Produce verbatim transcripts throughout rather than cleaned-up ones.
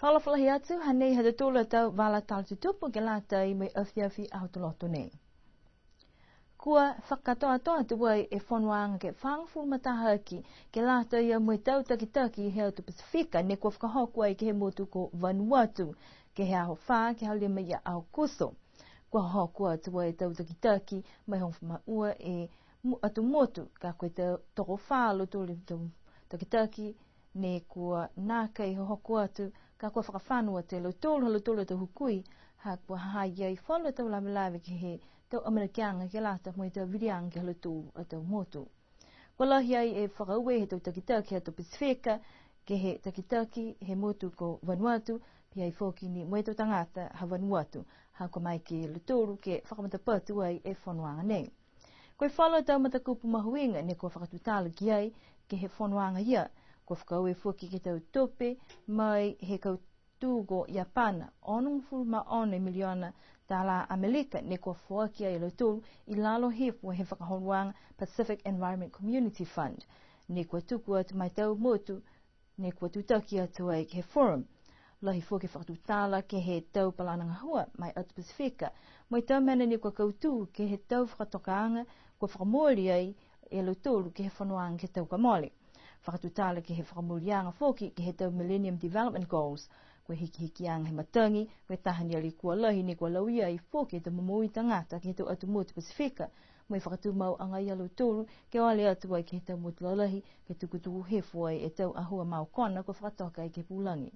Fakaalofa lahi atu, hanei ha tautolu a tau vala tala tutupu ke lata mo e afiafi Aho Tuloto nei. Kua fakakatoatoa tuai e fonoaga ke fagofulu matahaki ke lata ia mo e tau takitaki he atu Pasifika ne kua fakahoko ai ke he motu ko Vanuatu, ke he aho fā, ke he aho lima ia Aokuso. Kua hohoko atu ai e tau takitaki mai hogofulu ma ua e mo-, atu motu, ka ko e tau tokofā a lautolu e tau takitaki ne kua nākai hohoko atu, ka kua fakafano atu e lautolu ha lautolu a tau hukui, ha kua ha ha i ai falu a tau lavelave ke he tau amanakiaga ke lata mo e tau viliaga ke he ha lautolu a tau motu. Kua lahi ai e fakaaue he tau takitaki he atu Pasifika, ke he takitaki he motu ko Vanuatu, pihia foki ni mo e tau tagata ha Vanuatu, ha kua maeke e lautolu ke fakamatapatu ai e fonoaga nei. Ko e falu a tau matakupu mahuiga ne kua fakatutala ki ai ke he fonoaga ia. Kua fakaaue foki ke he tau tupe mai he kautū ko Iapana, onogofulu ma ono e miliona tālā Amelika ne kua foaki ai e lautolu i lalo hifo he fakaholoaga Pacific Environment Community Fund, ne kua tuku atu ma e tau motu ne kua tutaki atu ai ke he Forum. Lahi foki e fakatutala ke he tau palana gahua ma e atu Pasifika, mo e tau mena ne kua kautū ke he tau fakatokaaga kua fakamooli ai e lautolu ke he fonoaga ke he tau kua mole. Fakatutala ke he fakamooliaga foki ke he tau Millennium Development Goals, ko e hikihikiaga he matagi, ko e taha ni a lekua lahi ne kua lauia ai foki e tau momoui tagata ke he tau atu motu Pasifika, mo e fakatumau agaia a lautolu ke ole atu ai ke he tau motu lalahi, ke tukutuku hifo ai e tau ahua maokona kua fakatoka ai ke he pulagi.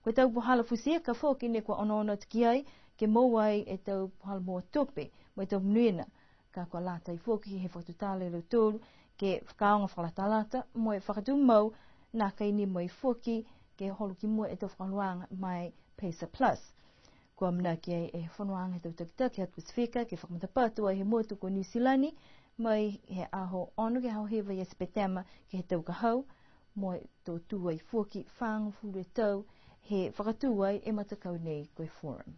Ko e tau puhala futi ika foki ne kua onoono atu ki ai, ke moua ai e tau puhala moua tupe, mo e tau monuina, ka kua lata ai foki he fakatutala e lautolu ke fakaaoga fakalatalata, mo e fakatumau, nākai ni mo e foki ke holo ki mua e tau fakaholoaga ma e PACER Plus. Kua amanaki ai e fonoaga he tau takitaki ha Pasifika ke fakamatapatu ai he motu ko Niu Silani, mai he aho ono ke he aho hiva ia Sepetema ke he tau ka hau, mo e to tū ai foki fagofulu e tau he fakatū ai e matakau nei ko e Forum.